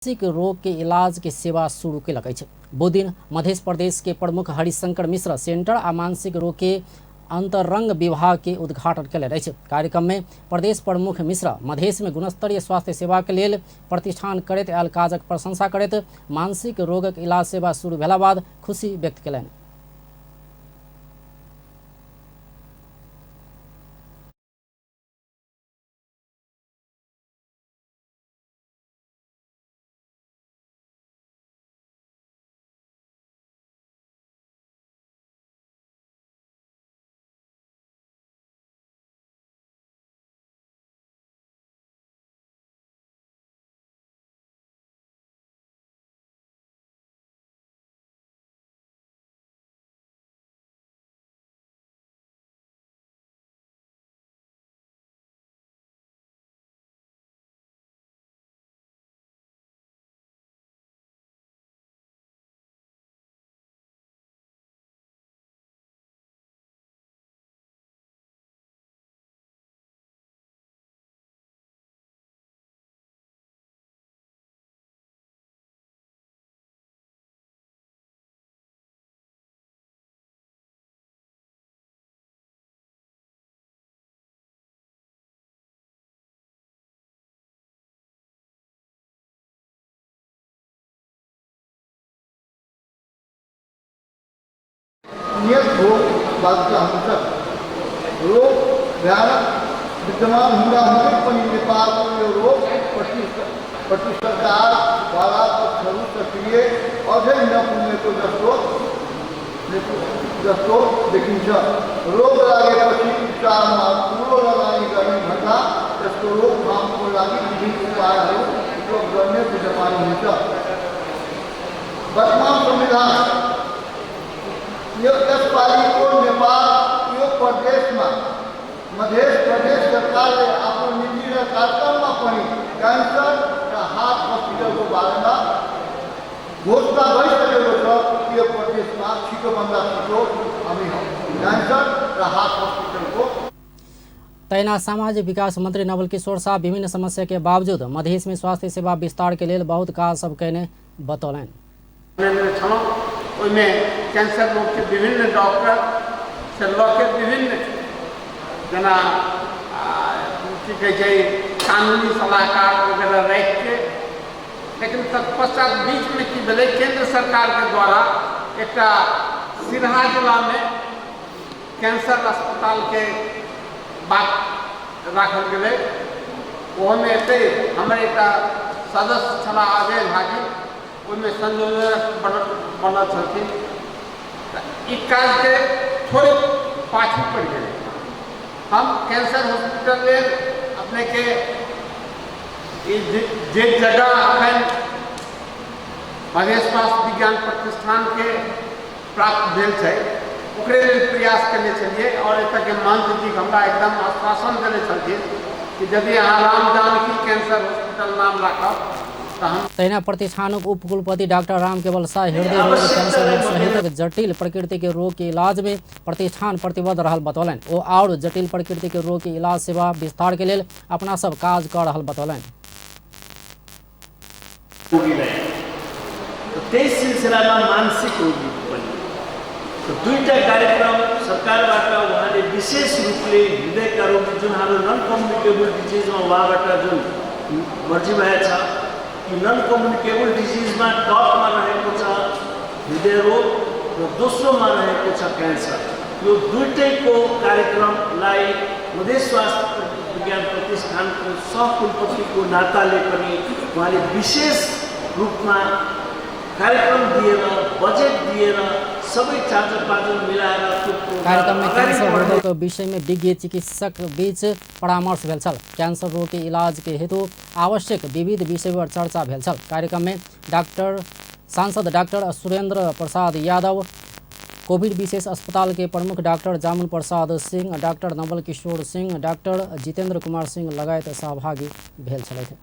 मानसिक रोग के इलाज के सेवा शुरू केलक अछि। बुधदिन मध्य प्रदेश के प्रमुख हरिशंकर मिश्र सेंटर आ मानसिक रोग के अंतरंग विभाग के उद्घाटन केलनि अछि। कार्यक्रम में प्रदेश प्रमुख मिश्र मधेश में गुणस्तरीय स्वास्थ्य सेवा के लेल प्रतिष्ठान करैत आयल काजक प्रशंसा करैत मानसिक रोगक इलाज सेवा शुरू भेला बाद खुशी व्यक्त केलनि। नियत रोग बाधित हुन्छ। रोग भयानक विद्यमान हुँदाहुँदै पनि नेपालको यो रोग प्रति सरकारद्वारा पक्षहरू सक्रिय अझै नपुगेको जस्तो देखिन्छ। रोग लागेपछि उपचारमा ठुलो लगानी गर्ने भन्दा यसको रोकथामको लागि विभिन्न उपायहरू उपलब्ध गर्ने विद्यमान हुन्छ। वर्तमान संविधान यो यसपालिको नेपाल यो प्रदेशमा मध्य प्रदेश सरकारले आफ्नो नीति र कार्यक्रममा पनि क्यान्सर र हार्ट हस्पिटलको बारेमा घोषणा गरिसकेको छ कि यो प्रदेशमा छिटोभन्दा छिटो हामी क्यान्सर र हार्ट हस्पिटलको। तहिना सामाजिक विकास मंत्री नवल किशोर शाह विभिन्न समस्या के बावजूद मधेश में स्वास्थ्य सेवा विस्तार के लेल बहुत काज सब कयने बतौलनि। ओहिमे कैंसर रोगके विभिन्न डॉक्टर से लऽ के विभिन्न जेना की कहै छै कानूनी सलाहकार वगैरह राखिके, लेकिन तत्पश्चात बीचमे की भेलै, केंद्र सरकारके द्वारा एकटा सिरहा जिलामे कैंसर अस्पतालके बात राखल गेलै। ओहोमे एतै हमर एकटा सदस्य छलाह अजय झाजी, ओहिमे संयोजक बनल छलखिन। ई काजके थोड़े पाछू पड़ि गेलै। हम कैंसर हॉस्पिटल लेल अपनेके ई जे जगह अखन मधेश स्वास्थ्य विज्ञान प्रतिष्ठानके प्राप्त भेल छै ओकरे लेल प्रयास केने छलियै और एतऽके महंत जी हमरा एकदम आश्वासन देने छलखिन कि यदि अहाँ राम जानकी कैंसर हॉस्पिटल नाम राखब। तहिना प्रतिष्ठानक उपकुलपति डॉक्टर राम केवल शाह हृदय रोग, कैंसर रोग सहित जटिल प्रकृति के रोग के इलाज में प्रतिष्ठान प्रतिबद्ध रहल बतौलनि। ओ आओर जटिल प्रकृति के रोग के इलाज सेवा विस्तार के लेल अपना सब काज कर रहल बतौलनि। त्यही सिलसिलामा मानसिक रोगी पनि दुईटा कार्यक्रम सरकारबाट उहाँले विशेष रूपले हृदयका रोगी जुन हाम्रो नन कम्युनिकेबल डिजिजमा उहाँबाट जुन मर्जी भएछ कि नन कम्युनिकेबल डिजिजमा टपमा रहेको छ हृदय रोग र दोस्रोमा रहेको छ क्यान्सर। यो दुईटैको कार्यक्रमलाई मधेश स्वास्थ्य विज्ञान प्रतिष्ठानको सहकुलपतिको नाताले पनि उहाँले विशेष रूपमा कार्यक्रम दिएर बजेट दिएर सबै चार्जर पार्जर मिलाएर कार्यक्रम में कैंसर रोगक विषय में विज्ञ चिकित्सक बीच परामर्श भेल छल। कैंसर रोग के इलाज के हेतु आवश्यक विविध विषय पर चर्चा भेल छल। कार्यक्रम में सांसद डॉक्टर सुरेंद्र प्रसाद यादव, कोविड विशेष अस्पताल के प्रमुख doctor Jamun Prasad Singh, doctor Naval Kishore Singh, doctor Jitendra Kumar Singh लगायत सहभागी भेल छलथि।